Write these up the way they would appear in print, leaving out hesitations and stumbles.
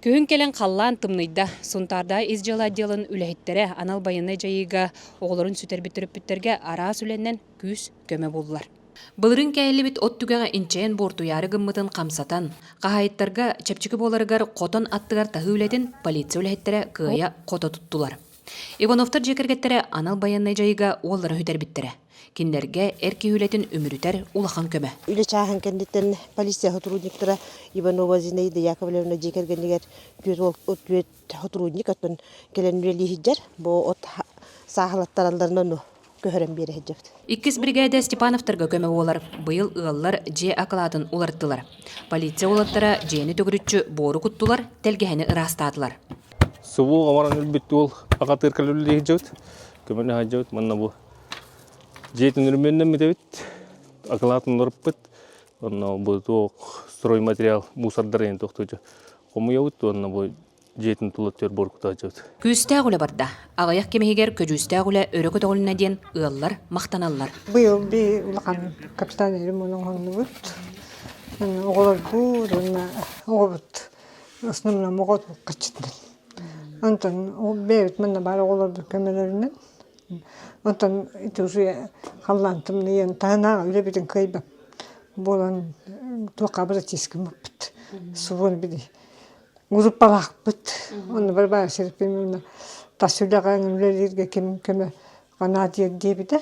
Күһүн кэлэн халлаан тымныйда. Сунтаардаах ис дьыала отделын үлэһиттэрэ анал байыаннай дьайыыга оҕолорун сүтэрбит төрөппүттэргэ араас үлэннэн күүс-көмө буллар. Былырыын кээһиллибит от түгэҕэ инчэйэн буортуйаары гыммытын хамсатан, хаһаайыттарга чэпчэки буоларыгар хотон аттыгар таһыы үлэтин полиция үлэһиттэрэ кыайа-хото туттулар. Ивановтар дьиэ кэргэттэрэ анал байыаннай дьайыыга уолларын сүтэрбиттэрэ. Кинилэргэ эр киһи үлэтин үмүрүтэр улахан көмө. Үлэ чааһын кэнниттэн полиция сотрудниктара Иванова Зинаида Яковлевна дьиэ кэргэнигэр түөрт сотрудник оттон кэлэн үлэлии сылдьар. Бу от сааһылаттаралларын ону көһөрөн биэрэ сылдьабыт. Иккис биригээдэ Степановтарга көмө буолар. Быйыл ыаллар дьиэ акылаатын уларыттылар. Полиция уолаттара дьиэни төгүрүччү буору куттулар, тэлгэһэни ыраастаатылар. Субу оҥорон өлбүт уол аҕатыыр кэлүүллии сылдьыбыт, көмөлө сылдьыбыт. Манна бу дьиэтин өрөмүөннэммит акылаатын олоруппут. Онно бу туох стройматериал мусордар иһин тохтуучу хомуйабыт уонна бу дьиэтин тула түөр буоркута сылдьыбыт. Күүстээх үлэ барда. Аҕыйах кэм иһигэр көдьүүстээх үлэ өрө көтөҕүлүннэ диэн ыаллар махтаналлар. Быйыл би улахан капитальный ремонт оҥоһуннубут. Оҕолорбут уонна оҕобут Основном оҕо хаччытынан. Онтон бэйэбит манна баар оҕолорбут көмөлөрүнэн. Онтон ити уже халлаан тымныйан таһынааҕы үлэбитин кыайбат буолан туохха братискыммыппыт. Субуон били группалаахпыт. Онно Варвара Серафимовна тас үлэҕэ үлэлииргэ ким көмө ханаа диэбитэ.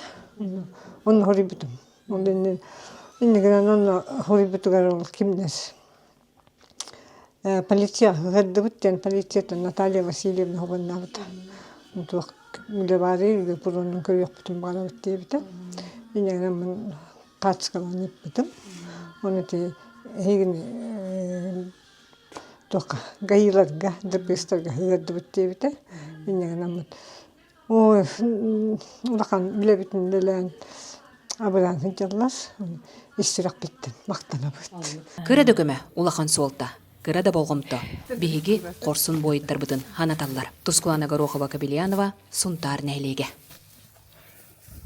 Онно хоруйбутум. Онно иннигинэн онно хоруйбутугар ол кимнэс Полиция ыһырдыбыт диэн полицияттан Наталья Васильевна уһугуннаабыта. Туох үлэ баарый, үлэ пуруонун көрүөхпүтүн баҕарабыт диэбитэ. Инньэ хаачыскалаан ыыппытым. Ону ити эһигини туохха гаиларга, ДПСтарга ыһырдыбыт диэбитэ. Инньэ гынаммыт Ой, улахан үлэбитин үлэлээн абыраан сылдьаллар. Ис сүрэхпиттэн махтанабыт. Кыра да көмө, улахан суолта, кыра да болҕомто биһиги хорсун буойуттарбытын ханаталлар. Тускулана Горохова-Кобельянова, Сунтаар нэһилиэгэ.